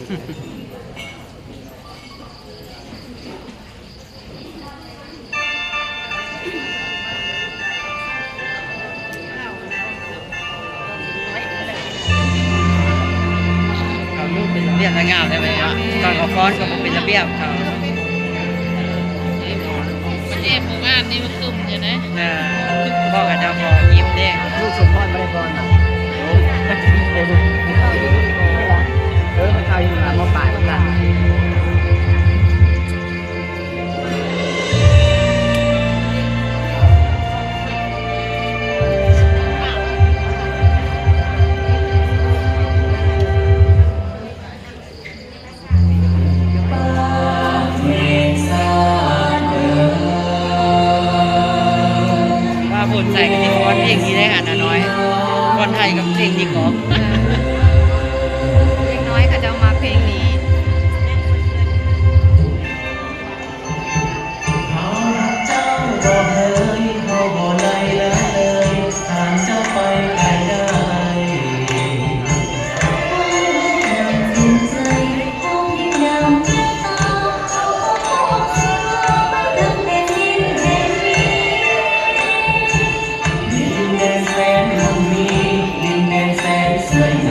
ເຂົາຢູ່ເປັນລະບຽບລະງາມໄດ້ໄໝເນາະ? ຕອນເຂົາຟ້ອນກໍບໍ່ເປັນລະບຽບເຂົາ. ມັນແອບໝູ່ບ້ານນີ້ມັນຊຸ່ມຢູ່ເດ້. ເອີ ພໍ່ກັບເຈົ້າກໍຍິ້ມເດ້. ລູກສົມພອນບໍ່ໄດ້ພອນນະ. ເອີ ມັນເຂົ້າຢູ່ນະ ມ.ປາຍນະ. ວ່າບຸນໃສກໍຊິຟ້ອນເພງນີ້ແຫຼະ ອັນນ້ອຍ ຟ້ອນໄທກັບເພງນີ້ກໍ ເດັກນ້ອຍເຂົາເຈົ້າມັກເພງນີ້. ເຮົາຮັກເຈົ້າບໍ່ເລີຍ ເຮົາບໍ່ໄດ້ລະເລີຍ ຖ້າເຈົ້າໄປໄກໄດ້. ດິນແດນແສນລຸ່ມມີ ດິນແດນແສນສວຍ